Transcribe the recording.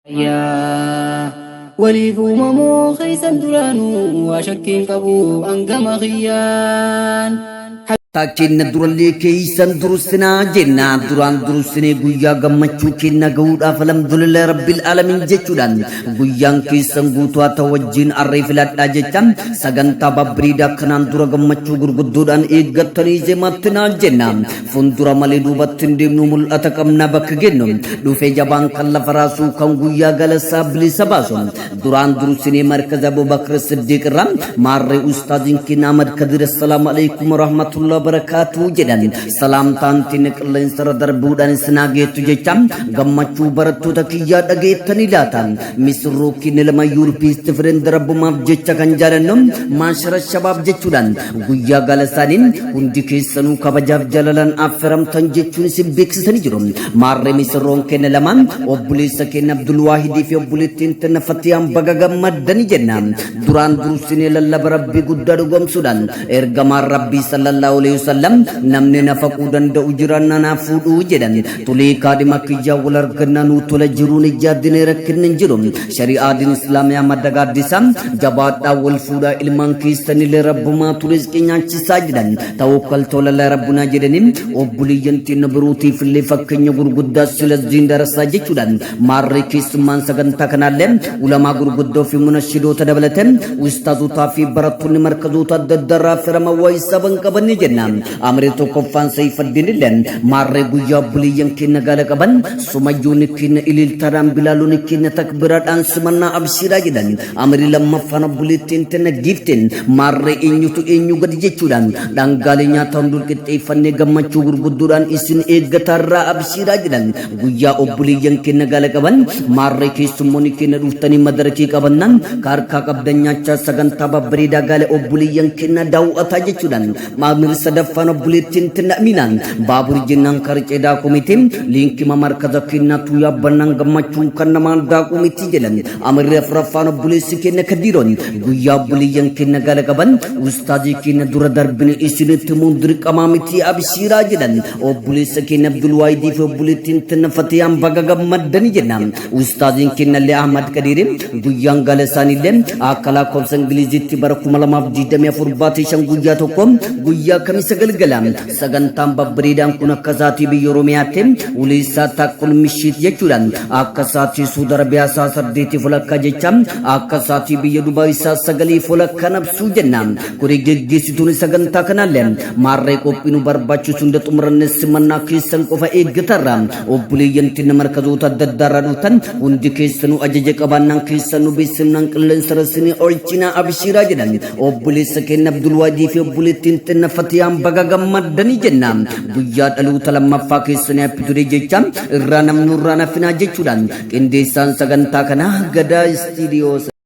Yaa waliif uumamuu keessan duraanuu waa shakkiin qabu hangama kiyyaan. Kenna durallee keessan dursinaa jenna. Duraan dursinee guyyaa gammachuu kenna gahuudhaaf alhamdulillah rabbil alamin jechuudhaan guyyaan keessan guutuu haa ta'u wajjin arree filadhaa jecha sagantaa babbareedaa kanaan dura gammachuu gurguddoodhaan eeggattanii zemattinaa jenna. Fuuldura malee duubatti hin deemnu, mul'ata qabna bakka gennu. Dhufee jabaan kan lafa raasuu, kan guyyaa galasaa bilisa baasu. Duraan dursinee markaza Abubakar Siddiq irraa maarree ustaaziin keenya Ahmad Kadir assalaamu alaikum warahmatullahi wabarakatuh jedhan. Salaamtaan teenya qilleensarra darbuudhaan isinaa geettu jecha gammachuu barattoota kiyyaa dhageettanii laata. Misirroo keenya lama yuurpiisti friend rabbumaaf jecha kan jaalannu maashara shabaab jechuudhaan guyyaa gala isaanii hundi keessanuu kabajaaf jaalalaan afferamtan jechuun isin beeksisanii jiru. Maarree misirroon keenya lamaan obboleessa keenya Abdulwaahidii fi obboleettiin teenya Fatiyaan baga gammaddanii jenna. Duraan dursinee lallaba rabbii guddaa dhugoomsuudhaan ergamaan rabbii sallallahu alaihi wasallam namni nafaquu danda'u jiraannaa naaf fuudhuu jedhan. Tolee kaadhima kiyyaa wal argannaa nuu tola jiruun ijaaddinee rakkinni hin jiru. Shari'aa diin islaamiyaa madda gaaddisaa jabaadhaa wal fuudhaa ilmaan keessanillee rabbumaatu rizqii nyaachisaa jedhan. Tawakkal tola rabbunaa jedhanii obboleeyyan teenya birootiif illee fakkeenya gurguddaa silazziin darasaa jechuudhaan maarree keessummaan sagantaa kanaallee ulamaa gurguddoo fi munashidoota dabalatee ustaazotaa fi barattoonni markazoota adda addaa irraa firama waa isaban qabanni jenna. Amrii tokkoffaan Sayfaddin illee maarree guyyaa obboleeyyan keenya gaala qaban sumayyoonni keenya ililtaadhaan bilaalonni keenya takbiraadhaan simannaa abshiiraa jedhan. Amrii lammaffaan obboleettiin teenya giifteen maarree eenyutu eenyu gadi jechuudhaan dhangaalee nyaataa hunduu qixxeeffannee gammachuu gurguddoodhaan isin eeggataarraa abshiiraa jedhan. Guyyaa obboleeyyan keenya gaala qaban maarree keessummoonni keenya dhuftanii madarakii qabannaan kaarkaa qabdan nyaachaa sagantaa babbareedaa gaala obboleeyyan keenya daawwataa jechuudhaan maamilli sadaffaan obboleettiin teenya Aminaan baabur jennaan karcee daakuu miti liinkima markaza keenyaatu yaabbannaan gammachuun kan namaan daakuu miti jedhan. Amirri afuraffaan obboleessi keenya Kadiiroon guyyaa obboleeyyan keenya gaala qaban ustaazii keenya dura darbine isinitti himuun dirqamaa miti abshiiraa jedhan. Obboleessa keenya Abdulwaahidii fi obboleettiin teenya Fatiyaan baga gammaddani jenna. Ustaaziin keenya illee Ahmad Kadiiri guyyaan gaala isaaniillee akka lakkoofsa Ingiliziitti bara 2024 baatee 5 guyyaa 1 guyyaa kamisa galgala. Sagantaan babbareedaan kun akka saatii biyya Oromiyaatti uleessaa takkul mishiit jechuudha. Akka saatii Suudi Arabiyaa isaa 8 walakkaa jecha akka saatii biyya Dubaay isaa 9 walakkaa nabsuu jenna. Kuri geggeessituun sagantaa kanaallee maarree qophii nu barbaachisu hunda xumuranne simannaa keessan qofa eeggatarra. Obboleeyyan tinna markazoota adda addaarraa dhuftan hundi keessanuu ajaja qabaannaan keessan nu beeksifnaan qilleensa rasinii olchinaa abshiiraa jedhan. Obboleessa keenya Abdulwaajii fi obboleettiin tinna Fatiyaan baga gammaddanii jenna. Guyyaa dhaloota lammaffaa keessanii happy today jecha irraa namnu irraa nafinaa jechuudhaan qindeessaan sagantaa kanaa Gadaa Istiidiyoo.